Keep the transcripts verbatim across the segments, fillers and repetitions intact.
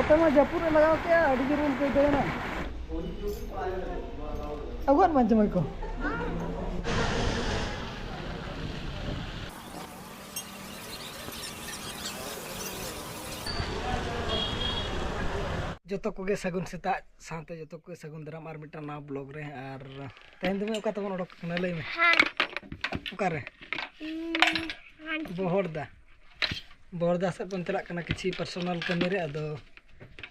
ᱱᱮᱛᱟᱨ ᱢᱟ ᱡᱟᱹᱯᱩᱫ ᱮ ᱞᱟᱜᱟᱣ ᱠᱮᱜᱼᱟ, ᱟᱹᱰᱤ ᱡᱳᱨ ᱩᱞ ᱠᱚ ᱟᱹᱭᱠᱟᱹᱣ ᱮᱱᱟ᱾ ᱟᱹᱜᱩᱣᱟᱜ ᱢᱟ ᱡᱟᱢᱟᱭ ᱠᱚ᱾ ᱡᱚᱛᱚ ᱠᱚᱜᱮ ᱥᱟᱹᱜᱩᱱ ᱥᱮᱛᱟᱜ, ᱥᱟᱶᱛᱮ ᱡᱚᱛᱚ ᱠᱚᱜᱮ ᱥᱟᱹᱜᱩᱱ ᱫᱟᱨᱟᱢ ᱟᱨ ᱢᱤᱫᱴᱟᱝ ᱱᱟᱣᱟ ᱵᱞᱚᱜ ᱨᱮ᱾ ᱟᱨ ᱛᱮᱦᱮᱧ ᱫᱚ ᱚᱠᱟ ᱛᱮᱵᱚᱱ ᱚᱰᱚᱠ ᱠᱟᱱᱟ, ᱞᱟᱹᱭ ᱢᱮ? ᱦᱟᱴ᱾ ᱚᱠᱟᱨᱮ? ᱩᱸ, ᱦᱟᱴ᱾ ᱵᱚᱦᱚᱲᱫᱟ᱾ ᱵᱚᱦᱚᱲᱫᱟ ᱥᱮᱫ ᱵᱚᱱ ᱪᱟᱞᱟᱜ ᱠᱟᱱᱟ ᱠᱤᱪᱷᱤ ᱯᱟᱨᱥᱚᱱᱟᱞ ᱠᱟᱹᱢᱤ ᱨᱮ, ᱟᱫᱚ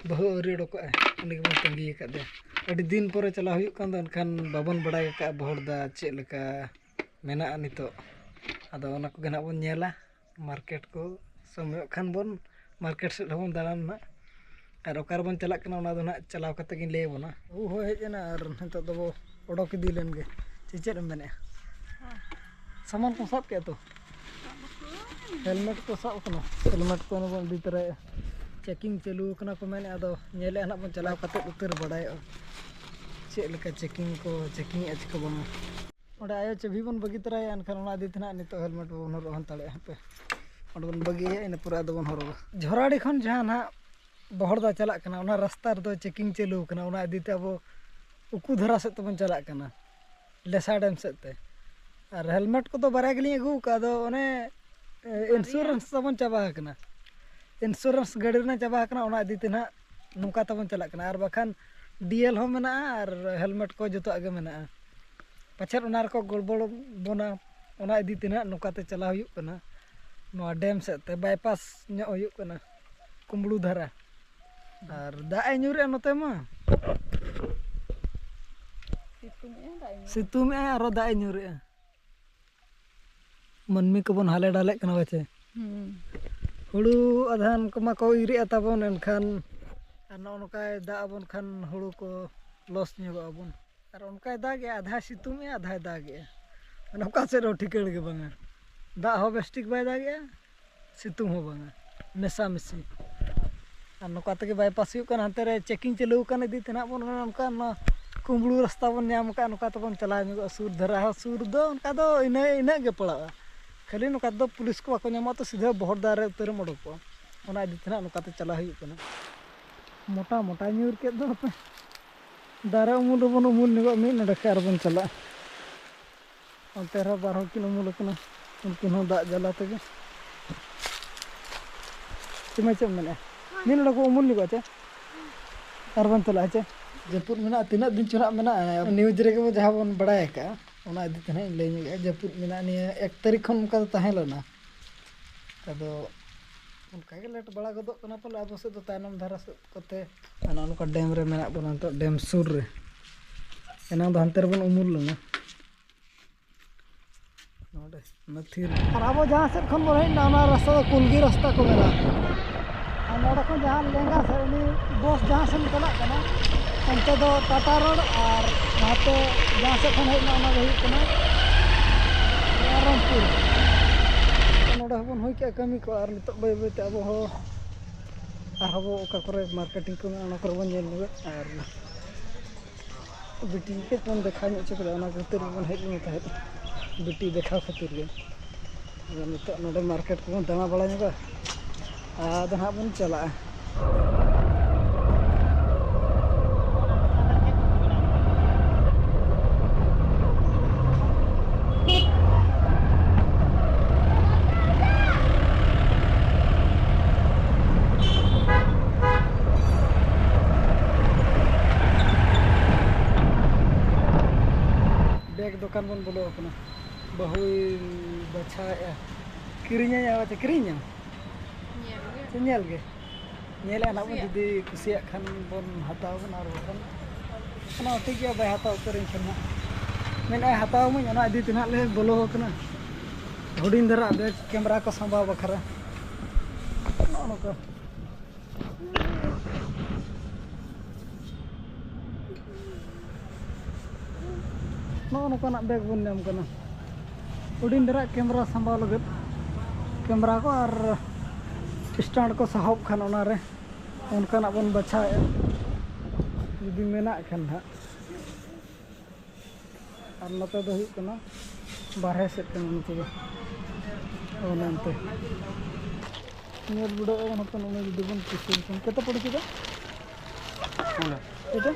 ᱵᱟᱹᱦᱩ ᱟᱹᱣᱨᱤ ᱚᱰᱚᱠᱚᱜᱼᱟᱭ, ᱩᱱᱤ ᱜᱮᱵᱚᱱ ᱛᱟᱺᱜᱤ ᱟᱠᱟᱫᱮᱭᱟ᱾ ᱟᱹᱰᱤ ᱫᱤᱱ ᱯᱚᱨᱮ ᱪᱟᱞᱟᱣ ᱦᱩᱭᱩᱜ ᱠᱟᱱ ᱫᱚ, ᱮᱱᱠᱷᱟᱱ ᱵᱟᱵᱚᱱ ᱵᱟᱲᱟᱭ ᱟᱠᱟᱫᱼᱟ ᱵᱚᱦᱚᱲᱫᱟ ᱪᱮᱫ ᱞᱮᱠᱟ ᱢᱮᱱᱟᱜᱼᱟ ᱱᱤᱛᱚᱜ᱾ ᱟᱫᱚ ᱚᱱᱟ ᱠᱚᱜᱮ ᱱᱟᱜ ᱵᱚᱱ ᱧᱮᱞᱟ, ᱢᱟᱨᱠᱮᱴ ᱠᱚ ᱥᱚᱢᱚᱭᱚᱜ ᱠᱷᱟᱱ ᱵᱚᱱ ᱢᱟᱨᱠᱮᱴ ᱥᱮᱫ ᱦᱚᱸᱵᱚᱱ ᱫᱟᱬᱟᱱ ᱱᱟᱜ᱾ ᱟᱨ ᱚᱠᱟ ᱨᱮᱵᱚᱱ ᱪᱟᱞᱟᱜ ᱠᱟᱱᱟ, ᱚᱱᱟ ᱫᱚ ᱱᱟᱜ ᱪᱟᱞᱟᱣ ᱠᱟᱛᱮ ᱜᱤᱧ ᱞᱟᱹᱭ ᱟᱵᱚᱱᱟ᱾ ᱵᱟᱹᱦᱩ ᱦᱚᱸ ᱦᱮᱡ ᱮᱱᱟ ᱟᱨ ᱱᱤᱛᱚᱜ ᱫᱚᱵᱚ ᱚᱰᱚᱠ ᱤᱫᱤ ᱞᱮᱱ ᱜᱮ᱾ ᱪᱮ ᱪᱮᱫ ᱮᱢ ᱢᱮᱱᱮᱫᱼᱟ? ᱥᱟᱢᱟᱱ ᱠᱚ ᱥᱟᱵ ᱠᱮᱫᱼᱟ ᱛᱚ? ᱦᱮᱞᱢᱮᱴ ᱠᱚ ᱥᱟᱵ ᱠᱟᱱᱟ, ᱦᱮᱞᱢᱮᱴ ᱠᱚ ᱚᱱᱟ ᱵᱚᱱ ᱤᱫᱤ ᱛᱚᱨᱟᱭᱮᱫᱼᱟ᱾ ᱪᱮᱠᱤᱝ ᱪᱟᱹᱞᱩ ᱟᱠᱟᱱᱟ ᱠᱚ ᱢᱮᱱᱮᱫᱼᱟ, ᱟᱫᱚ ᱧᱮᱞᱮᱫᱼᱟ ᱱᱟᱜ ᱵᱚᱱ ᱪᱟᱞᱟᱣ ᱠᱟᱛᱮ ᱩᱛᱟᱹᱨ ᱵᱟᱲᱟᱭᱚᱜᱼᱟ ᱪᱮᱫ ᱞᱮᱠᱟ ᱪᱮᱠᱤᱝ ᱠᱚ ᱪᱮᱠᱤᱝ ᱮᱫᱼᱟ ᱪᱮ ᱠᱚ ᱵᱟᱝᱟ᱾ ᱚᱸᱰᱮ ᱟᱭᱳ ᱪᱟᱹᱵᱷᱤ ᱵᱚᱱ ᱵᱟᱹᱜᱤ ᱛᱚᱨᱟᱭᱟ, ᱮᱱᱠᱷᱟᱱ ᱚᱱᱟ ᱤᱫᱤ ᱛᱮ ᱱᱟᱜ ᱱᱤᱛᱚᱜ ᱦᱮᱞᱢᱮᱴ ᱵᱟᱵᱚᱱ ᱦᱚᱨᱚᱜ ᱦᱟᱛᱟᱲᱮᱜᱼᱟ᱾ ᱦᱟᱯᱮ, ᱚᱸᱰᱮ ᱵᱚᱱ ᱵᱟᱹᱜᱤᱭᱟ, ᱤᱱᱟᱹ ᱯᱚᱨᱮ ᱟᱫᱚ ᱵᱚᱱ ᱦᱚᱨᱚᱜᱟ᱾ ᱡᱷᱚᱨᱟᱰᱤ ᱠᱷᱚᱱ ᱡᱟᱦᱟᱸ ᱱᱟᱜ ᱵᱚᱦᱚᱲᱫᱟ ᱪᱟᱞᱟᱜ ᱠᱟᱱᱟ, ᱚᱱᱟ ᱨᱟᱥᱛᱟ ᱨᱮᱫᱚ ᱪᱮᱠᱤᱝ ᱪᱟᱹᱞᱩ ᱟᱠᱟᱱᱟ, ᱚᱱᱟ ᱤᱫᱤ ᱛᱮ ᱟᱵᱚ ᱩᱠᱩ ᱫᱷᱟᱨᱟ ᱥᱮᱫ ᱛᱮᱵᱚᱱ ᱪᱟᱞᱟᱜ ᱠᱟᱱᱟ, ᱞᱮᱥᱟ ᱰᱮᱢ ᱥᱮᱫ ᱛᱮ᱾ ᱟᱨ ᱦᱮᱞᱢᱮᱴ ᱠᱚᱫᱚ ᱵᱟᱨᱭᱟ ᱜᱮᱞᱤᱧ ᱟᱹᱜᱩ ᱟᱠᱟᱫᱼᱟ, ᱟᱫᱚ ᱚᱱᱮ, ᱮ, ᱤᱱᱥᱩᱨᱮᱱᱥ ᱛᱟᱵᱚᱱ ᱪᱟᱵᱟ ᱟᱠᱟᱱᱟ, ᱤᱱᱥᱩᱨᱮᱱᱥ ᱜᱟᱹᱰᱤ ᱨᱮᱱᱟᱜ ᱪᱟᱵᱟ ᱟᱠᱟᱱᱟ, ᱚᱱᱟ ᱤᱫᱤ ᱛᱮ ᱱᱟᱦᱟᱜ ᱱᱚᱝᱠᱟ ᱛᱮᱵᱚᱱ ᱪᱟᱞᱟᱜ ᱠᱟᱱᱟ᱾ ᱟᱨ ᱵᱟᱠᱷᱟᱱ ᱰᱤ ᱮᱞ ᱦᱚᱸ ᱢᱮᱱᱟᱜᱼᱟ ᱟᱨ ᱦᱮᱞᱢᱮᱴ ᱠᱚ ᱡᱚᱛᱚᱣᱟᱜ ᱜᱮ ᱢᱮᱱᱟᱜᱼᱟ᱾ ᱯᱟᱪᱷᱮᱫ ᱚᱱᱟ ᱨᱮᱠᱚ ᱜᱚᱲᱵᱚᱲ ᱵᱚᱱᱟ, ᱚᱱᱟ ᱤᱫᱤ ᱛᱮ ᱱᱟᱦᱟᱜ ᱱᱚᱝᱠᱟ ᱛᱮ ᱪᱟᱞᱟᱣ ᱦᱩᱭᱩᱜ ᱠᱟᱱᱟ᱾ ᱱᱚᱣᱟ ᱰᱮᱢ ᱥᱮᱫ ᱛᱮ ᱵᱟᱭᱯᱟᱥ ᱧᱚᱜ ᱦᱩᱭᱩᱜ ᱠᱟᱱᱟ, ᱠᱩᱢᱵᱽᱲᱩ ᱫᱷᱟᱨᱟ᱾ ᱟᱨ ᱫᱟᱜ ᱮ ᱧᱩᱨᱮᱜᱼᱟ ᱱᱚᱛᱮ ᱢᱟ᱾ ᱥᱤᱛᱩᱝ ᱮᱜᱼᱟᱭ, ᱫᱟᱜ ᱮ ᱧᱩᱨᱮᱜᱼᱟ᱾ ᱥᱤᱛᱩᱝ ᱮᱜᱼᱟᱭ, ᱟᱨᱚ ᱫᱟᱜ ᱮ ᱧᱩᱨᱮᱜᱼᱟ᱾ ᱢᱟᱹᱱᱢᱤ ᱠᱚᱵᱚᱱ ᱦᱟᱞᱮ ᱰᱟᱞᱮᱜ ᱠᱟᱱᱟ ᱯᱟᱪᱮ᱾ ᱦᱩᱸ᱾ ᱦᱩᱲᱩ ᱟᱫᱷᱟᱱ ᱠᱚᱢᱟ ᱠᱚ ᱤᱨᱮᱜᱼᱟ ᱛᱟᱵᱚᱱ, ᱮᱱᱠᱷᱟᱱ ᱟᱨ ᱱᱚᱜᱼᱚ ᱱᱚᱝᱠᱟᱭ ᱫᱟᱜ ᱟᱵᱚᱱ ᱠᱷᱟᱱ ᱦᱩᱲᱩ ᱠᱚ ᱞᱚᱥ ᱧᱚᱜᱚᱜ ᱟᱵᱚᱱ᱾ ᱟᱨ ᱚᱱᱠᱟᱭ ᱫᱟᱜᱮᱜᱼᱟ, ᱟᱫᱷᱟᱭ ᱥᱤᱛᱩᱝᱮᱜᱼᱟ, ᱟᱫᱷᱟᱭ ᱫᱟᱜᱮᱜᱼᱟ, ᱢᱟᱱᱮ ᱚᱠᱟ ᱥᱮᱫ ᱨᱮᱦᱚᱸ ᱴᱷᱤᱠᱟᱹᱬ ᱜᱮ ᱵᱟᱝᱟ᱾ ᱫᱟᱜ ᱦᱚᱸ ᱵᱮᱥ ᱴᱷᱤᱠ ᱵᱟᱭ ᱫᱟᱜᱮᱜᱼᱟ, ᱥᱤᱛᱩᱝ ᱦᱚᱸ ᱵᱟᱝᱟ, ᱢᱮᱥᱟᱢᱤᱥᱤ᱾ ᱟᱨ ᱱᱚᱝᱠᱟ ᱛᱮᱜᱮ ᱵᱟᱭᱯᱟᱥ ᱦᱩᱭᱩᱜ ᱠᱟᱱᱟ, ᱦᱟᱱᱛᱮ ᱨᱮ ᱪᱮᱠᱤᱝ ᱪᱟᱹᱞᱩ ᱟᱠᱟᱱ ᱤᱫᱤ ᱛᱮ ᱱᱟᱦᱟᱜ ᱵᱚᱱ ᱚᱱᱮ ᱚᱱᱠᱟ ᱱᱚᱣᱟ ᱠᱩᱢᱵᱽᱲᱩ ᱨᱟᱥᱛᱟ ᱵᱚᱱ ᱧᱟᱢ ᱟᱠᱟᱫᱼᱟ, ᱱᱚᱝᱠᱟ ᱛᱮᱵᱚᱱ ᱪᱟᱞᱟᱣ ᱧᱚᱜᱚᱜᱼᱟ᱾ ᱥᱩᱨ ᱫᱷᱟᱨᱟ ᱦᱚᱸ ᱥᱩᱨ ᱫᱚ ᱚᱱᱠᱟ ᱫᱚ ᱤᱱᱟᱹ ᱤᱱᱟᱹᱜ ᱜᱮ ᱯᱟᱲᱟᱜᱼᱟ, ᱠᱷᱟᱹᱞᱤ ᱱᱚᱝᱠᱟ ᱛᱮᱫᱚ ᱯᱩᱞᱤᱥ ᱠᱚ ᱵᱟᱠᱚ ᱧᱟᱢᱚᱜᱼᱟ, ᱛᱚ ᱥᱤᱫᱷᱟᱹ ᱵᱚᱦᱚᱲᱫᱟ ᱨᱮ ᱩᱛᱟᱹᱨᱮᱢ ᱚᱰᱚᱠᱚᱜᱼᱟ᱾ ᱚᱱᱟ ᱤᱫᱤ ᱛᱮ ᱱᱟᱦᱟᱜ ᱱᱚᱝᱠᱟ ᱛᱮ ᱪᱟᱞᱟᱣ ᱦᱩᱭᱩᱜ ᱠᱟᱱᱟ᱾ ᱢᱚᱴᱟ ᱢᱚᱴᱟ ᱧᱩᱨ ᱠᱮᱫ ᱫᱚ ᱦᱟᱯᱮ᱾ ᱫᱟᱨᱮ ᱩᱢᱩᱞ ᱨᱮᱵᱚᱱ ᱩᱢᱩᱞ ᱧᱚᱜᱚᱜ ᱢᱤᱫ ᱱᱚᱰᱮ ᱠᱷᱟᱱ ᱟᱨᱵᱚᱱ ᱪᱟᱞᱟᱜᱼᱟ᱾ ᱚᱱᱛᱮ ᱨᱮᱦᱚᱸ ᱵᱟᱨ ᱦᱚᱲ ᱠᱤᱱ ᱩᱢᱩᱞ ᱟᱠᱟᱱᱟ, ᱩᱱᱠᱤᱱ ᱦᱚᱸ ᱫᱟᱜ ᱡᱟᱞᱟ ᱛᱮᱜᱮ᱾ ᱪᱮᱫ ᱢᱟ ᱪᱮᱫ ᱮᱢ ᱢᱮᱱᱮᱫᱼᱟ? ᱢᱤᱫ ᱱᱚᱰᱮ ᱠᱚ ᱩᱢᱩᱞ ᱧᱚᱜᱚᱜᱼᱟ ᱪᱮ? ᱟᱨᱵᱚᱱ ᱪᱟᱞᱟᱜᱼᱟ ᱪᱮ? ᱡᱟᱹᱯᱩᱫ ᱢᱮᱱᱟᱜᱼᱟ, ᱛᱤᱱᱟᱹᱜ ᱫᱤᱱ ᱪᱚ ᱱᱟᱜ ᱢᱮᱱᱟᱜᱼᱟ᱾ ᱱᱤᱭᱩᱡᱽ ᱨᱮᱜᱮ ᱵᱚ ᱡᱟᱦᱟᱸ ᱵᱚᱱ ᱵᱟᱲᱟᱭ ᱟᱠᱟᱫᱼᱟ, ᱚᱱᱟ ᱤᱫᱤ ᱛᱮ ᱱᱟᱜ ᱤᱧ ᱞᱟᱹᱭ ᱧᱚᱜᱮᱫᱼᱟ᱾ ᱡᱟᱹᱯᱩᱫ ᱢᱮᱱᱟᱜᱼᱟ, ᱱᱤᱭᱟᱹ ᱮᱠ ᱛᱟᱹᱨᱤᱠᱷ ᱠᱷᱚᱱ ᱚᱱᱠᱟ ᱫᱚ ᱛᱟᱦᱮᱸ ᱞᱮᱱᱟ᱾ ᱟᱫᱚ ᱚᱱᱠᱟ ᱜᱮ ᱞᱮᱴ ᱵᱟᱲᱟ ᱜᱚᱫᱚᱜ ᱠᱟᱱᱟ ᱯᱟᱞᱮ ᱟᱵᱚ ᱥᱮᱫ ᱫᱚ, ᱛᱟᱭᱱᱚᱢ ᱫᱷᱟᱨᱟ ᱥᱮᱫ ᱠᱚᱛᱮ᱾ ᱟᱨ ᱱᱚᱜᱼᱚ ᱱᱚᱝᱠᱟ ᱰᱮᱢ ᱨᱮ ᱢᱮᱱᱟᱜ ᱵᱚᱱᱟ ᱱᱤᱛᱚᱜ, ᱰᱮᱢ ᱥᱩᱨ ᱨᱮ᱾ ᱮᱱᱟᱝ ᱫᱚ ᱦᱟᱱᱛᱮ ᱨᱮᱵᱚᱱ ᱩᱢᱩᱞ ᱞᱮᱱᱟ᱾ ᱱᱚᱰᱮ ᱚᱱᱟ ᱛᱷᱤᱨ᱾ ᱟᱨ ᱟᱵᱚ ᱡᱟᱦᱟᱸ ᱥᱮᱫ ᱠᱷᱚᱱ ᱵᱚᱱ ᱦᱮᱡ ᱞᱮᱱᱟ, ᱚᱱᱟ ᱨᱟᱥᱛᱟ ᱫᱚ ᱠᱩᱞᱜᱤ ᱨᱟᱥᱛᱟ ᱠᱚ ᱢᱮᱱᱟ᱾ ᱟᱨ ᱱᱚᱰᱮ ᱠᱷᱚᱱ ᱡᱟᱦᱟᱸ ᱞᱮᱸᱜᱟ ᱥᱮᱫ ᱩᱱᱤ ᱵᱚᱥ ᱡᱟᱦᱟᱸ ᱥᱮᱫ ᱪᱟᱞᱟᱜ ᱠᱟᱱᱟ, ᱚᱱᱛᱮ ᱫᱚ ᱴᱟᱴᱟ ᱨᱳᱰ, ᱟᱨ ᱱᱟᱛᱮ ᱡᱟᱦᱟᱸ ᱥᱮᱫ ᱠᱷᱚᱱ ᱦᱮᱡ ᱮᱱᱟ, ᱚᱱᱟ ᱫᱚ ᱦᱩᱭᱩᱜ ᱠᱟᱱᱟ ᱨᱟᱭᱨᱚᱝᱯᱩᱨ᱾ ᱱᱚᱰᱮ ᱦᱚᱸᱵᱚᱱ ᱦᱩᱭ ᱠᱮᱜᱼᱟ ᱠᱟᱹᱢᱤ ᱠᱚ, ᱟᱨ ᱱᱤᱛᱚᱜ ᱵᱟᱹᱭ ᱵᱟᱹᱭ ᱛᱮ ᱟᱵᱚ ᱦᱚᱸ ᱟᱨᱦᱚᱸ ᱵᱚ ᱚᱠᱟ ᱠᱚᱨᱮ ᱢᱟᱨᱠᱮᱴᱤᱝ ᱠᱚ ᱢᱮᱱᱟᱜᱼᱟ, ᱚᱱᱟ ᱠᱚᱨᱮ ᱵᱚᱱ ᱧᱮᱞ ᱧᱚᱜᱟ᱾ ᱟᱨ ᱵᱤᱴᱤ ᱠᱟᱹᱡ ᱵᱚᱱ ᱫᱮᱠᱷᱟᱣ ᱧᱚᱜ ᱦᱚᱪᱚ ᱠᱮᱫᱟ, ᱚᱱᱟ ᱠᱷᱟᱹᱛᱤᱨ ᱜᱮᱵᱚᱱ ᱦᱮᱡ ᱞᱮᱱᱟ ᱛᱟᱦᱮᱸᱫ, ᱵᱤᱴᱤ ᱫᱮᱠᱷᱟᱣ ᱠᱷᱟᱹᱛᱤᱨ ᱜᱮ᱾ ᱟᱫᱚ ᱱᱤᱛᱚᱜ ᱱᱚᱰᱮ ᱢᱟᱨᱠᱮᱴ ᱠᱚᱵᱚᱱ ᱫᱟᱬᱟ ᱵᱟᱲᱟ ᱧᱚᱜᱟ, ᱟᱫᱚ ᱱᱟᱦᱟᱜ ᱵᱚᱱ ᱪᱟᱞᱟᱜᱼᱟ᱾ ᱵᱮᱜᱽ ᱫᱚᱠᱟᱱ ᱵᱚᱱ ᱵᱚᱞᱚ ᱟᱠᱟᱱᱟ᱾ ᱵᱟᱹᱦᱩᱭ ᱵᱟᱪᱷᱟᱣᱮᱫᱼᱟ᱾ ᱠᱤᱨᱤᱧᱟᱹᱧ ᱟᱨ ᱪᱮᱫ ᱠᱤᱨᱤᱧᱟᱢ? ᱧᱮᱞ ᱜᱮ᱾ ᱪᱮᱫ ᱧᱮᱞ ᱜᱮ? ᱧᱮᱞᱮᱫᱼᱟ ᱱᱟᱜ ᱵᱚᱱ, ᱠᱩᱥᱤᱭᱟᱜ? ᱡᱩᱫᱤ ᱠᱩᱥᱤᱭᱟᱜ ᱠᱷᱟᱱ ᱵᱚᱱ ᱦᱟᱛᱟᱣ ᱟᱵᱚᱱ, ᱟᱨ ᱵᱟᱠᱷᱟᱱ ᱚᱱᱟ ᱴᱷᱤᱠ ᱜᱮᱭᱟ, ᱵᱟᱭ ᱦᱟᱛᱟᱣ ᱩᱛᱟᱹᱨᱟᱹᱧ ᱠᱷᱟᱱ ᱱᱟᱜ᱾ ᱢᱮᱱᱮᱫᱼᱟᱭ ᱦᱟᱛᱟᱣ ᱟᱹᱢᱟᱹᱧ, ᱚᱱᱟ ᱤᱫᱤ ᱛᱮ ᱱᱟᱜ ᱞᱮ ᱵᱚᱞᱚ ᱟᱠᱟᱱᱟ᱾ ᱦᱩᱰᱤᱧ ᱫᱷᱟᱨᱟ ᱵᱮᱜᱽ, ᱠᱮᱢᱮᱨᱟ ᱠᱚ ᱥᱟᱢᱵᱟᱣ ᱵᱟᱠᱷᱨᱟ᱾ ᱱᱚᱜᱼᱚ ᱱᱚᱝᱠᱟ᱾ ᱱᱚᱜᱼᱚ ᱱᱚᱝᱠᱟᱱᱟᱜ ᱵᱮᱜᱽ ᱵᱚᱱ ᱧᱟᱢ ᱠᱟᱱᱟ, ᱦᱩᱰᱤᱧ ᱫᱷᱟᱨᱟ ᱠᱮᱢᱮᱨᱟ ᱥᱟᱢᱵᱟᱣ ᱞᱟᱹᱜᱤᱫ᱾ ᱠᱮᱢᱮᱨᱟ ᱠᱚ ᱟᱨ ᱥᱴᱮᱱᱰ ᱠᱚ ᱥᱟᱦᱚᱵ ᱠᱷᱟᱱ, ᱚᱱᱟᱨᱮ ᱚᱱᱠᱟᱱᱟᱜ ᱵᱚᱱ ᱵᱟᱪᱷᱟᱣᱮᱫᱼᱟ, ᱡᱩᱫᱤ ᱢᱮᱱᱟᱜ ᱠᱷᱟᱱ ᱦᱟᱸᱜ᱾ ᱟᱨ ᱱᱚᱛᱮ ᱫᱚ ᱦᱩᱭᱩᱜ ᱠᱟᱱᱟ ᱵᱟᱨᱦᱮ ᱥᱮᱫ ᱠᱟᱱᱟ, ᱱᱚᱛᱮ ᱫᱚ ᱚᱱᱮ ᱚᱱᱛᱮ ᱧᱮᱞ ᱵᱤᱰᱟᱹᱣ ᱟᱵᱚᱱ ᱦᱟᱯᱮ, ᱱᱚᱜᱼᱚᱭ ᱡᱩᱫᱤ ᱵᱚᱱ ᱠᱩᱥᱤᱭᱟᱜ ᱠᱷᱟᱱ᱾ ᱠᱮᱛᱮ ᱯᱚᱲᱤᱪᱤ ᱫᱚ? ᱠᱚᱸᱰᱷᱟ᱾ ᱮᱴᱟ?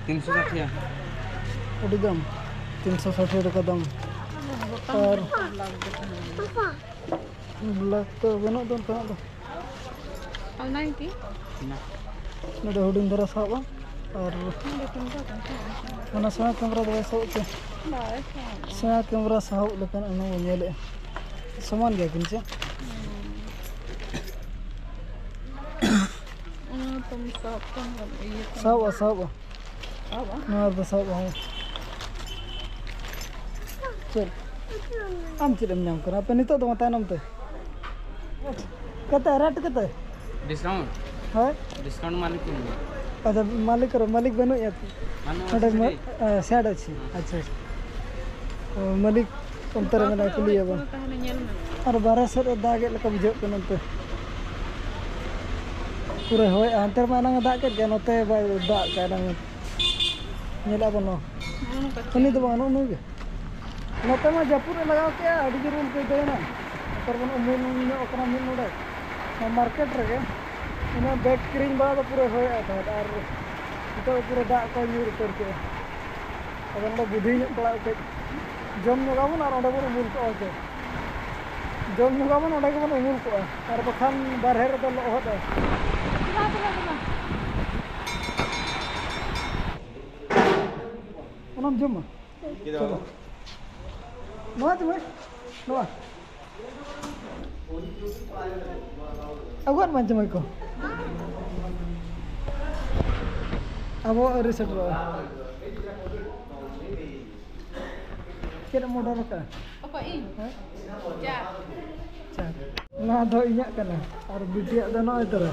ᱛᱤᱱᱥᱚ ᱥᱟᱴᱷᱤᱭᱟ᱾ ᱟᱹᱰᱤ ᱫᱟᱢ, ᱛᱤᱱᱥᱚ ᱥᱟᱴᱷᱤᱭᱟ ᱴᱟᱠᱟ ᱫᱟᱢ᱾ ᱟᱨ ᱵᱞᱮᱠ ᱫᱚ ᱵᱟᱹᱱᱩᱜ ᱫᱚ ᱚᱱᱠᱟᱱᱟᱜ ᱫᱚ᱾ ᱚᱱᱟ ᱜᱮ? ᱱᱚᱰᱮ ᱦᱩᱰᱤᱧ ᱫᱷᱟᱨᱟ ᱥᱟᱵᱼᱟ᱾ ᱟᱨ ᱚᱱᱟ ᱥᱮᱬᱟ ᱠᱮᱢᱮᱨᱟ ᱫᱚ ᱵᱟᱭ ᱥᱟᱵ ᱦᱚᱪᱚ᱾ ᱵᱟᱭ ᱥᱟᱵ᱾ ᱥᱮᱬᱟ ᱠᱮᱢᱮᱨᱟ ᱥᱟᱵ ᱞᱮᱠᱟᱱᱟᱜ ᱚᱱᱟ ᱵᱚᱱ ᱧᱮᱞᱮᱫᱼᱟ᱾ ᱥᱚᱢᱟᱱ ᱜᱮᱭᱟ ᱠᱤᱱ ᱪᱮ? ᱚᱱᱟ ᱛᱚᱢ ᱥᱟᱵ ᱠᱷᱟᱱ ᱫᱚ ᱤᱭᱟᱹ ᱠᱟᱱᱟ᱾ ᱥᱟᱵᱼᱟ, ᱥᱟᱵᱼᱟ᱾ ᱥᱟᱵᱼᱟ? ᱱᱚᱣᱟ ᱫᱚ ᱥᱟᱵᱼᱟ, ᱦᱮᱸ᱾ ᱪᱮᱫ? ᱟᱢ ᱪᱮᱫ ᱮᱢ ᱧᱟᱢ ᱠᱟᱱᱟ? ᱟᱯᱮ ᱱᱤᱛᱚᱜ ᱫᱚ ᱢᱟ ᱛᱟᱭᱱᱚᱢ ᱛᱮ᱾ ᱠᱟᱛᱮ, ᱨᱮᱴ ᱠᱟᱛᱮ? ᱰᱤᱥᱠᱟᱣᱩᱱᱴ? ᱦᱳᱭ᱾ ᱰᱤᱥᱠᱟᱣᱩᱱᱴ ᱢᱟᱞᱤᱠ ᱠᱚ ᱮᱢᱟ᱾ ᱟᱪᱪᱷᱟ, ᱢᱟᱞᱤᱠ ᱠᱚᱨᱮ, ᱢᱟᱞᱤᱠ ᱵᱟᱹᱱᱩᱜ ᱭᱟ᱾ ᱢᱟᱱᱩ ᱱᱚᱰᱮ ᱢᱟ-, ᱥᱮᱴ᱾ ᱟ, ᱥᱮᱴ ᱟᱪᱪᱷᱟ᱾ ᱦᱩᱸ᱾ ᱟᱪᱪᱷᱟ, ᱟᱪᱪᱷᱟ᱾ ᱚ, ᱢᱟᱞᱤᱠ ᱚᱱᱛᱮ ᱨᱮ ᱢᱮᱱᱟᱭᱟ, ᱠᱩᱞᱤᱭᱮᱭᱟ ᱵᱚᱱ᱾ ᱛᱟᱦᱮᱱᱟ, ᱧᱮᱞ ᱢᱮ᱾ ᱟᱨ ᱵᱟᱨᱦᱮ ᱥᱮᱫ ᱨᱮ ᱫᱟᱜᱮᱫ ᱞᱮᱠᱟ ᱵᱩᱡᱷᱟᱹᱜ ᱠᱟᱱᱟ ᱱᱚᱱᱛᱮ᱾ ᱯᱩᱨᱟᱹ ᱦᱚᱭ, ᱦᱟᱱᱛᱮ ᱨᱮᱢᱟ ᱮᱱᱟᱝ ᱮ ᱫᱟᱜ ᱠᱮᱫ ᱜᱮᱭᱟ, ᱱᱚᱛᱮ ᱵᱟᱭ ᱫᱟᱜ ᱠᱟᱜᱼᱟ ᱮᱱᱟᱝ᱾ ᱧᱮᱞᱮᱫᱼᱟ ᱵᱚᱱ ᱱᱚᱣᱟ᱾ ᱱᱚᱜᱼᱚ ᱱᱚᱝᱠᱟ ᱩᱱᱤ ᱫᱚ ᱵᱟᱝ, ᱱᱩᱜᱼᱩ ᱱᱩᱭ ᱜᱮ᱾ ᱱᱚᱛᱮ ᱢᱟ ᱡᱟᱹᱯᱩᱫ ᱮ ᱞᱟᱜᱟᱣ ᱠᱮᱜᱼᱟ, ᱟᱹᱰᱤ ᱡᱳᱨ ᱩᱞ ᱠᱚᱭ ᱫᱟᱹᱭᱱᱟ᱾ ᱱᱮᱛᱟᱨ ᱵᱚᱱ ᱩᱢᱩᱞ ᱧᱚᱜ ᱠᱟᱱᱟ ᱢᱤᱫ ᱱᱚᱰᱮ, ᱱᱚᱣᱟ ᱢᱟᱨᱠᱮᱴ ᱨᱮᱜᱮ᱾ ᱤᱱᱟᱹ ᱵᱮᱜᱽ ᱠᱤᱨᱤᱧ ᱵᱟᱲᱟ ᱫᱚ ᱯᱩᱨᱟᱹ ᱦᱚᱭᱮᱜᱼᱟ ᱛᱟᱦᱮᱸᱫ, ᱟᱨ ᱱᱤᱛᱚᱜ ᱯᱩᱨᱟᱹ ᱫᱟᱜ ᱠᱚ ᱧᱩᱨ ᱩᱛᱟᱹᱨ ᱠᱮᱜᱼᱟ᱾ ᱟᱫᱚ ᱱᱚᱰᱮ ᱵᱩᱫᱷᱤ ᱧᱚᱜ ᱠᱚᱲᱟ ᱠᱚ ᱠᱟᱹᱡ ᱡᱚᱢ ᱧᱚᱜᱟᱵᱚᱱ ᱟᱨ ᱚᱸᱰᱮ ᱵᱚᱱ ᱩᱢᱩᱞ ᱠᱚᱜᱼᱟ, ᱦᱮᱸ ᱪᱮ? ᱡᱚᱢ ᱧᱚᱜᱟᱵᱚᱱ, ᱚᱸᱰᱮ ᱜᱮᱵᱚᱱ ᱩᱢᱩᱞ ᱠᱚᱜᱼᱟ, ᱟᱨ ᱵᱟᱠᱷᱟᱱ ᱵᱟᱨᱦᱮ ᱨᱮᱫᱚ ᱞᱚᱦᱚᱫ᱾ ᱚᱱᱟᱢ ᱡᱚᱢᱟ? ᱪᱚᱞᱚ᱾ ᱱᱚᱣᱟ ᱡᱚᱢᱟᱭ? ᱱᱚᱣᱟ? ᱟᱹᱜᱩᱣᱟᱜ ᱢᱟ ᱡᱚᱢᱟᱭ ᱠᱚ᱾ ᱟᱵᱚᱣᱟᱜ ᱟᱹᱣᱨᱤ ᱥᱮᱴᱮᱨᱚᱜᱼᱟ᱾ ᱪᱮᱫ ᱮᱢ ᱚᱰᱟᱨ ᱟᱠᱟᱫᱼᱟ? ᱚᱠᱚᱭ, ᱤᱧ? ᱦᱮᱸ? ᱪᱟ᱾ ᱪᱟ᱾ ᱱᱚᱣᱟ ᱫᱚ ᱤᱧᱟᱹᱜ ᱠᱟᱱᱟ᱾ ᱟᱨ ᱵᱤᱴᱤᱭᱟᱜ ᱫᱚ ᱱᱚᱜᱼᱚᱭ ᱛᱚᱨᱟ᱾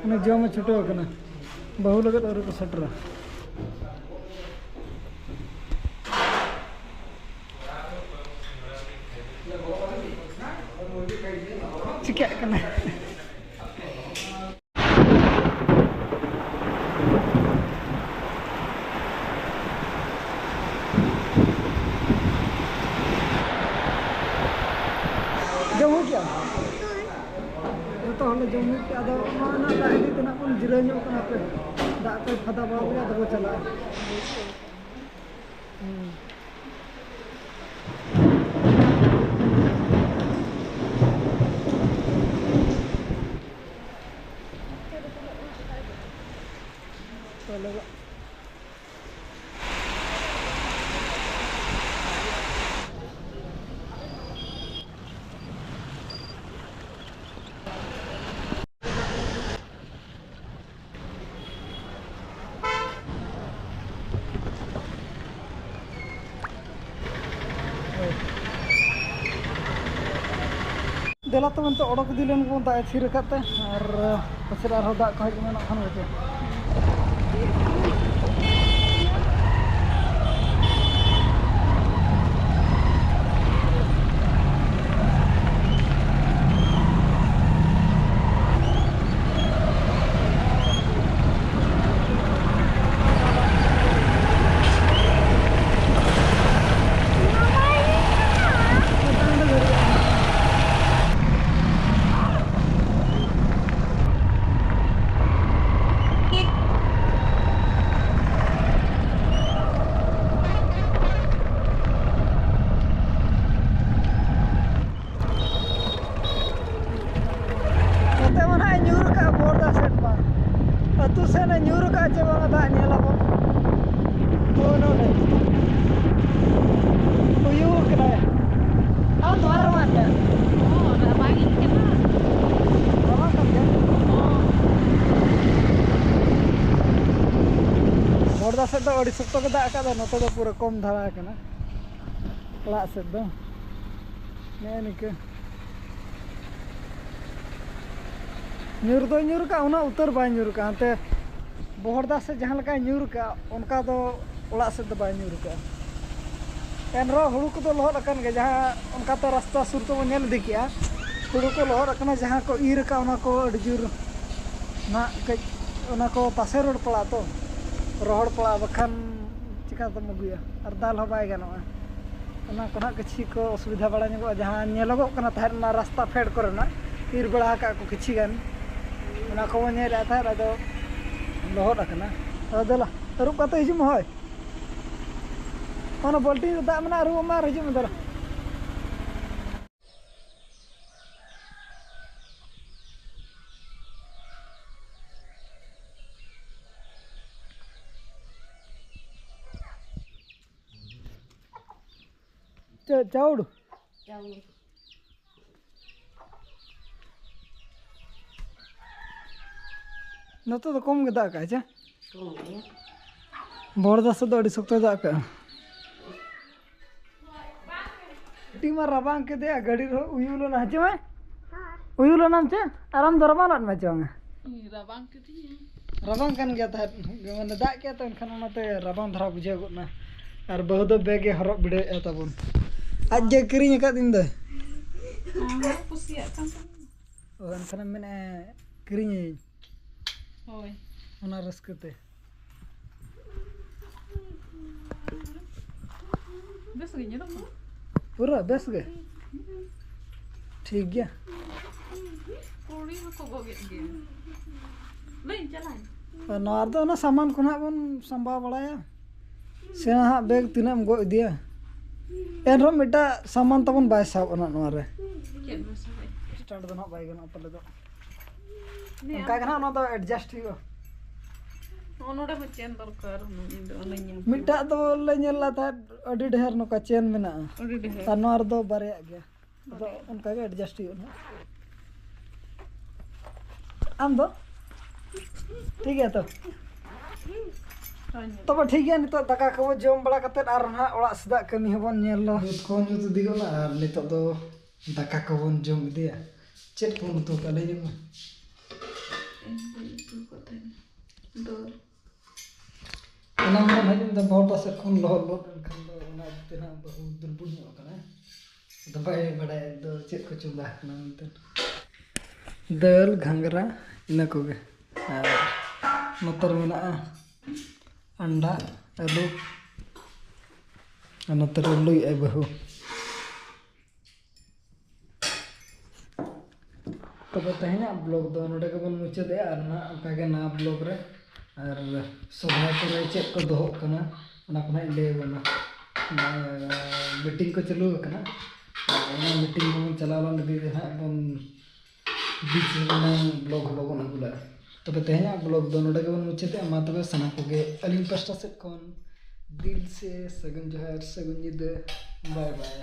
ᱩᱱᱤ ᱡᱚᱢᱮ ᱪᱷᱩᱴᱟᱹᱣ ᱟᱠᱟᱱᱟ᱾ ᱵᱟᱹᱦᱩ ᱞᱟᱹᱜᱤᱫ ᱟᱹᱣᱨᱤ ᱠᱚ ᱥᱮᱴᱮᱨᱟ᱾ ᱪᱤᱠᱟᱹᱜ ᱠᱟᱱᱟ? ᱡᱚᱢ ᱦᱩᱭ ᱠᱮᱜᱼᱟ? ᱡᱚᱛᱚ ᱦᱚᱲᱞᱮ ᱡᱚᱢ ᱦᱩᱭ ᱠᱮᱜᱼᱟ, ᱟᱫᱚ ᱱᱚᱣᱟ ᱨᱮᱱᱟᱜ ᱫᱟᱜ ᱤᱫᱤ ᱛᱮ ᱱᱟᱜ ᱵᱚᱱ ᱡᱤᱨᱟᱹᱣ ᱧᱚᱜ ᱠᱟᱱᱟ᱾ ᱦᱟᱯᱮ, ᱫᱟᱜ ᱠᱚᱭ ᱯᱷᱟᱫᱟ ᱵᱟᱲᱟ ᱞᱮᱜᱮ, ᱟᱫᱚ ᱵᱚ ᱪᱟᱞᱟᱜᱼᱟ᱾ ᱦᱩᱸ᱾ ᱛᱟᱦᱞᱮ ᱫᱮᱞᱟ ᱛᱚᱵᱮ ᱱᱤᱛᱚᱜ ᱚᱰᱚᱠ ᱤᱫᱤ ᱞᱮᱱ ᱵᱚᱱ, ᱫᱟᱜ ᱮ ᱛᱷᱤᱨ ᱟᱠᱟᱫ ᱛᱮ, ᱟᱨ ᱯᱟᱥᱮ ᱨᱮ ᱟᱨᱦᱚᱸ ᱫᱟᱜ ᱠᱚ ᱦᱮᱡ ᱮᱢᱟᱱᱚᱜ ᱠᱷᱟᱱ ᱜᱮ᱾ ᱱᱚᱛᱮ ᱢᱟ ᱱᱟᱦᱟᱜ ᱮ ᱧᱩᱨ ᱠᱟᱜᱼᱟ, ᱵᱚᱨᱫᱟ ᱥᱮᱫ ᱢᱟ᱾ ᱟᱹᱛᱩ ᱥᱮᱫ ᱮ ᱧᱩᱨ ᱠᱟᱜᱼᱟ ᱪᱮ ᱵᱟᱝᱟ, ᱫᱟᱜ ᱧᱮᱞ ᱟᱵᱚᱱ᱾ ᱦᱳᱭ, ᱱᱚᱰᱮ ᱩᱭᱩ ᱠᱟᱱᱟᱭ᱾ ᱟᱨ ᱱᱚᱣᱟ ᱨᱮ ᱵᱟᱝ ᱠᱟᱱᱟ᱾ ᱚ, ᱚᱱᱟ ᱵᱟᱝ ᱤᱧ ᱠᱟᱱᱟ᱾ ᱱᱚᱣᱟ ᱠᱟᱱ ᱜᱮᱭᱟ᱾ ᱚ᱾ ᱵᱚᱨᱫᱟ ᱥᱮᱫ ᱫᱚ ᱟᱹᱰᱤ ᱥᱚᱠᱛᱚ ᱜᱮ ᱫᱟᱜ ᱟᱠᱟᱫᱟ, ᱱᱚᱛᱮ ᱫᱚ ᱯᱩᱨᱟᱹ ᱠᱚᱢ ᱫᱷᱟᱨᱟ ᱟᱠᱟᱱᱟ᱾ ᱚᱲᱟᱜ ᱥᱮᱫ ᱫᱚ ᱱᱮᱜᱼᱮ ᱱᱤᱝᱠᱟᱹ ᱧᱩᱨ ᱫᱚᱭ ᱧᱩᱨ ᱠᱟᱜᱼᱟ, ᱩᱱᱟᱹᱜ ᱩᱛᱟᱹᱨ ᱵᱟᱭ ᱧᱩᱨ ᱠᱟᱜᱼᱟ᱾ ᱦᱟᱱᱛᱮ ᱵᱚᱦᱚᱲᱫᱟ ᱥᱮᱫ ᱡᱟᱦᱟᱸ ᱞᱮᱠᱟᱭ ᱧᱩᱨ ᱠᱟᱜᱼᱟ, ᱚᱱᱠᱟ ᱫᱚ ᱚᱲᱟᱜ ᱥᱮᱫ ᱫᱚ ᱵᱟᱭ ᱧᱩᱨ ᱠᱟᱜᱼᱟ᱾ ᱮᱱᱨᱮᱦᱚᱸ ᱦᱩᱲᱩ ᱠᱚᱫᱚ ᱞᱚᱦᱚᱫ ᱟᱠᱟᱱ ᱜᱮᱭᱟ, ᱡᱟᱦᱟᱸ ᱚᱱᱠᱟᱛᱮ ᱨᱟᱥᱛᱟ ᱥᱩᱨ ᱛᱮᱵᱚᱱ ᱧᱮᱞ ᱤᱫᱤ ᱠᱮᱜᱼᱟ, ᱦᱩᱲᱩ ᱠᱚ ᱞᱚᱦᱚᱫ ᱟᱠᱟᱱᱟ᱾ ᱡᱟᱦᱟᱸ ᱠᱚ ᱤᱨ ᱟᱠᱟᱫ, ᱚᱱᱟ ᱠᱚ ᱟᱹᱰᱤ ᱡᱳᱨ ᱱᱟᱜ ᱠᱟᱹᱡ ᱚᱱᱟ ᱠᱚ ᱛᱟᱥᱮ ᱨᱚᱦᱚᱲ ᱯᱟᱲᱟᱜᱼᱟ ᱛᱚ, ᱨᱚᱦᱚᱲ ᱯᱟᱲᱟᱜᱼᱟ, ᱵᱟᱠᱷᱟᱱ ᱪᱤᱠᱟᱹᱛᱮᱢ ᱟᱹᱜᱩᱭᱟ ᱟᱨ ᱫᱟᱞ ᱦᱚᱸ ᱵᱟᱭ ᱜᱟᱱᱚᱜᱼᱟ᱾ ᱚᱱᱟ ᱠᱚ ᱱᱟᱜ ᱠᱤᱪᱷᱤ ᱠᱚ ᱚᱥᱩᱵᱤᱫᱷᱟ ᱵᱟᱲᱟ ᱧᱚᱜᱚᱜᱼᱟ᱾ ᱡᱟᱦᱟᱸ ᱧᱮᱞᱚᱜᱚᱜ ᱠᱟᱱᱟ ᱛᱟᱦᱮᱸᱫ ᱚᱱᱟ ᱨᱟᱥᱛᱟ ᱯᱷᱮᱰ ᱠᱚᱨᱮᱱᱟᱜ, ᱤᱨ ᱵᱟᱲᱟ ᱟᱠᱟᱫ ᱠᱚ ᱠᱤᱪᱷᱤ ᱜᱟᱱ, ᱚᱱᱟ ᱠᱚᱵᱚᱱ ᱧᱮᱞᱮᱫ ᱛᱟᱦᱮᱸᱫ, ᱟᱫᱚ ᱞᱚᱦᱚᱫ ᱟᱠᱟᱱᱟ᱾ ᱟᱫᱚ ᱫᱮᱞᱟ, ᱟᱹᱨᱩᱵ ᱠᱟᱛᱮ ᱦᱤᱡᱩᱜ ᱢᱮ᱾ ᱦᱳᱭ, ᱚᱱᱟ ᱵᱟᱹᱞᱴᱤᱱ ᱨᱮ ᱫᱟᱜ ᱢᱮᱱᱟᱜᱼᱟ, ᱟᱹᱨᱩᱵ ᱢᱮ ᱟᱨ ᱦᱤᱡᱩᱜ ᱢᱮ᱾ ᱫᱮᱞᱟ᱾ ᱪᱮᱫ ᱪᱟᱣᱲ? ᱪᱟᱣᱲ᱾ ᱱᱚᱛᱮ ᱫᱚ ᱠᱚᱢ ᱜᱮ ᱫᱟᱜ ᱠᱟᱜᱼᱟ, ᱪᱮ? ᱠᱚᱢ ᱜᱮ᱾ ᱵᱚᱦᱚᱲᱫᱟ ᱥᱮᱫ ᱫᱚ ᱟᱹᱰᱤ ᱥᱚᱠᱛᱚᱭ ᱫᱟᱜ ᱠᱟᱜᱼᱟ᱾ ᱟᱹᱰᱤ ᱢᱟ ᱨᱟᱵᱟᱝ ᱠᱮᱫᱮᱭᱟ, ᱜᱟᱹᱰᱤ ᱨᱮᱦᱚᱸ ᱩᱭᱩ ᱞᱮᱱᱟ, ᱦᱮᱸ ᱪᱮ ᱢᱟᱹᱭ? ᱩᱭᱩ ᱞᱮᱱᱟᱢ ᱪᱮ? ᱟᱨ ᱟᱢ ᱫᱚ ᱨᱟᱵᱟᱝ ᱞᱮᱫ ᱢᱮ ᱪᱮ ᱵᱟᱝᱟ? ᱤᱧ ᱨᱟᱵᱟᱝ ᱠᱮᱫᱤᱧᱟ᱾ ᱨᱟᱵᱟᱝ ᱠᱟᱱ ᱜᱮᱭᱟ ᱛᱟᱦᱮᱸᱫ, ᱢᱟᱱᱮ ᱫᱟᱜ ᱠᱮᱫ ᱛᱚ, ᱮᱱᱠᱷᱟᱱ ᱚᱱᱟᱛᱮ ᱨᱟᱵᱟᱝ ᱫᱷᱟᱨᱟ ᱵᱩᱡᱷᱟᱹᱣ ᱜᱚᱫ ᱱᱟ᱾ ᱟᱨ ᱵᱟᱹᱦᱩ ᱫᱚ ᱵᱮᱜᱽ ᱮ ᱦᱚᱨᱚᱜ ᱵᱤᱰᱟᱹᱣᱮᱫᱼᱟ ᱛᱟᱵᱚᱱ᱾ ᱟᱡ ᱜᱮ ᱠᱤᱨᱤᱧ ᱟᱠᱟᱫ ᱤᱧ ᱫᱚᱭ᱾ ᱟᱢ ᱦᱚᱸ ᱠᱩᱥᱤᱭᱟᱜ ᱠᱟᱱ ᱛᱟᱦᱮᱸᱱᱟ᱾ ᱚ, ᱮᱱᱠᱷᱟᱱᱮᱢ ᱢᱮᱱᱮᱫᱼᱟ ᱠᱤᱨᱤᱧᱟᱹᱧ᱾ ᱦᱳᱭ᱾ ᱚᱱᱟ ᱨᱟᱹᱥᱠᱟᱹ ᱛᱮ᱾ ᱵᱮᱥ ᱜᱮ ᱧᱮᱞᱚᱜ ᱠᱟᱱᱟ᱾ ᱯᱩᱨᱟᱹ ᱵᱮᱥ ᱜᱮ? ᱴᱷᱤᱠ ᱜᱮᱭᱟ᱾ ᱠᱩᱲᱤ ᱦᱚᱸᱠᱚ ᱜᱚᱜᱮᱫ ᱜᱮᱭᱟ᱾ ᱞᱟᱹᱭ ᱪᱟᱞᱟᱜ᱾ ᱟᱨ ᱱᱚᱣᱟ ᱨᱮᱫᱚ ᱚᱱᱟ ᱥᱟᱢᱟᱱ ᱠᱚ ᱱᱟᱦᱟᱜ ᱵᱚᱱ ᱥᱟᱢᱵᱟᱣ ᱵᱟᱲᱟᱭᱟ᱾ ᱥᱮᱬᱟ ᱦᱟᱸᱜ ᱵᱮᱜᱽ ᱛᱤᱱᱟᱹᱜ ᱮᱢ ᱜᱚᱜ ᱤᱫᱤᱭᱟ? ᱮᱱᱨᱮᱦᱚᱸ ᱢᱤᱫᱴᱟᱜ ᱥᱟᱢᱟᱱ ᱛᱟᱵᱚᱱ ᱵᱟᱭ ᱥᱟᱵ ᱟᱱᱟ ᱱᱚᱣᱟ ᱨᱮ᱾ ᱪᱮᱫ ᱵᱚ ᱥᱟᱵᱟ? ᱥᱴᱟᱨᱴ ᱫᱚ ᱱᱟᱦᱟᱜ ᱵᱟᱭ ᱜᱟᱱᱚᱜᱼᱟ ᱯᱟᱞᱮ ᱫᱚ᱾ ᱱᱤᱭᱟᱹ ᱚᱱᱠᱟ ᱜᱮ ᱱᱟᱦᱟᱜ ᱱᱚᱣᱟ ᱫᱚ ᱮᱰᱡᱟᱥᱴ ᱦᱩᱭᱩᱜᱼᱟ᱾ ᱱᱚᱜᱼᱚ ᱱᱚᱰᱮ ᱦᱚᱸ ᱪᱮᱱ ᱫᱚᱨᱠᱟᱨ, ᱤᱧ ᱫᱚ ᱚᱱᱮᱧ ᱧᱮᱞ ᱠᱮᱫᱟ᱾ ᱢᱤᱫᱴᱟᱜ ᱫᱚ ᱞᱮ ᱧᱮᱞ ᱞᱮᱫ ᱛᱟᱦᱮᱸᱫ, ᱟᱹᱰᱤ ᱰᱷᱮᱨ ᱱᱚᱝᱠᱟ ᱪᱮᱱ ᱢᱮᱱᱟᱜᱼᱟ᱾ ᱟᱹᱰᱤ ᱰᱷᱮᱨ᱾ ᱟᱨ ᱱᱚᱣᱟ ᱨᱮᱫᱚ ᱵᱟᱨᱭᱟᱜ ᱜᱮᱭᱟ᱾ ᱟᱫᱚ ᱚᱱᱠᱟ ᱜᱮ ᱮᱰᱡᱟᱥᱴ ᱦᱩᱭᱩᱜᱼᱟ ᱱᱟᱦᱟᱜ᱾ ᱟᱢ ᱫᱚ? ᱴᱷᱤᱠ ᱜᱮᱭᱟ ᱛᱚ? ᱦᱳᱭ, ᱧᱮᱞ᱾ ᱛᱚᱵᱮ ᱴᱷᱤᱠ ᱜᱮᱭᱟ, ᱱᱤᱛᱚᱜ ᱫᱟᱠᱟ ᱠᱚᱵᱚ ᱡᱚᱢ ᱵᱟᱲᱟ ᱠᱟᱛᱮᱫ ᱟᱨ ᱱᱟᱦᱟᱜ ᱚᱲᱟᱜ ᱥᱮᱫᱟᱜ ᱠᱟᱹᱢᱤ ᱦᱚᱸᱵᱚᱱ ᱧᱮᱞ ᱫᱟ᱾ ᱧᱩᱛ ᱠᱚᱦᱚᱸ ᱧᱩᱛ ᱤᱫᱤ ᱜᱚᱫ ᱱᱟ ᱟᱨ ᱱᱤᱛᱚᱜ ᱫᱚ ᱫᱟᱠᱟ ᱠᱚᱵᱚᱱ ᱡᱚᱢ ᱤᱫᱤᱭᱟ᱾ ᱪᱮᱫ ᱠᱚᱵᱚᱱ ᱩᱛᱩ ᱠᱟᱜᱼᱟ, ᱞᱟᱹᱭ ᱧᱚᱜ ᱢᱮ᱾ ᱤᱧ ᱫᱚᱧ ᱩᱛᱩ ᱠᱟᱜ ᱛᱟᱦᱮᱱᱟ ᱫᱟᱹᱞ᱾ ᱮᱱᱟᱝ ᱠᱷᱚᱱ ᱦᱟᱹᱡᱩᱜ ᱫᱚ ᱵᱚᱦᱚᱜ ᱫᱚ ᱥᱮᱫ ᱠᱷᱚᱱ ᱞᱚᱦᱚᱫ ᱞᱚᱦᱚᱫ ᱮᱱᱠᱷᱟᱱ ᱫᱚ ᱚᱱᱟ ᱤᱭᱟᱹᱛᱮ ᱱᱟᱦᱟᱜ ᱵᱟᱹᱦᱩ ᱫᱩᱨᱵᱚᱞ ᱧᱚᱜ ᱟᱠᱟᱱᱟᱭ᱾ ᱟᱫᱚ ᱵᱟᱭ ᱵᱟᱰᱟᱭᱟ ᱫᱚ ᱪᱮᱫ ᱠᱚ ᱪᱚᱸᱫᱟ ᱟᱠᱟᱱᱟ ᱢᱮᱱᱛᱮ᱾ ᱫᱟᱹᱞ, ᱜᱷᱟᱸᱜᱽᱨᱟ, ᱤᱱᱟᱹ ᱠᱚᱜᱮ᱾ ᱟᱨ ᱱᱚᱛᱮ ᱨᱮ ᱢᱮᱱᱟᱜᱼᱟ ᱟᱱᱰᱟ, ᱟᱹᱞᱩ, ᱟᱨ ᱱᱚᱛᱮ ᱨᱮ ᱞᱩᱭ ᱟᱭ ᱵᱟᱹᱦᱩ᱾ ᱛᱚᱵᱮ ᱛᱮᱦᱮᱧᱟᱜ ᱵᱞᱚᱜ ᱫᱚ ᱱᱚᱰᱮ ᱜᱮᱵᱚᱱ ᱢᱩᱪᱟᱹᱫᱮᱜᱼᱟ᱾ ᱟᱨ ᱱᱟᱦᱟᱜ ᱚᱱᱠᱟᱜᱮ ᱱᱟᱣᱟ ᱵᱞᱚᱜ ᱨᱮ ᱟᱨ ᱥᱚᱦᱨᱟᱭ ᱠᱚᱨᱮ ᱪᱮᱫ ᱠᱚ ᱫᱚᱦᱚᱜ ᱠᱟᱱᱟ, ᱚᱱᱟ ᱠᱚ ᱱᱟᱦᱟᱜ ᱤᱧ ᱞᱟᱹᱭ ᱟᱵᱚᱱᱟ᱾ ᱢᱤᱴᱤᱝ ᱠᱚ ᱪᱟᱹᱞᱩ ᱟᱠᱟᱱᱟ, ᱚᱱᱟ ᱢᱤᱴᱤᱝ ᱠᱚᱵᱚᱱ ᱪᱟᱞᱟᱣ ᱞᱮᱱ ᱞᱟᱹᱜᱤᱫ ᱱᱟᱦᱟᱜ ᱵᱚᱱ ᱵᱤᱪ ᱨᱮᱱᱟᱝ ᱵᱞᱚᱜ ᱦᱚᱸ ᱵᱟᱵᱚᱱ ᱟᱹᱜᱩ ᱞᱮᱫᱼᱟ᱾ ᱛᱚᱵᱮ ᱛᱮᱦᱮᱧᱟᱜ ᱵᱞᱚᱜ ᱫᱚ ᱱᱚᱰᱮ ᱜᱮᱵᱚᱱ ᱢᱩᱪᱟᱹᱫᱮᱜᱼᱟ᱾ ᱢᱟ ᱛᱚᱵᱮ ᱥᱟᱱᱟᱢ ᱠᱚᱜᱮ ᱟᱹᱞᱤᱧ ᱯᱟᱥᱴᱟ ᱥᱮᱫ ᱠᱷᱚᱱ ᱫᱤᱞ ᱥᱮ ᱥᱟᱹᱜᱩᱱ ᱡᱚᱦᱟᱨ, ᱥᱟᱹᱜᱩᱱ ᱧᱤᱫᱟᱹ, ᱵᱟᱭ ᱵᱟᱭ᱾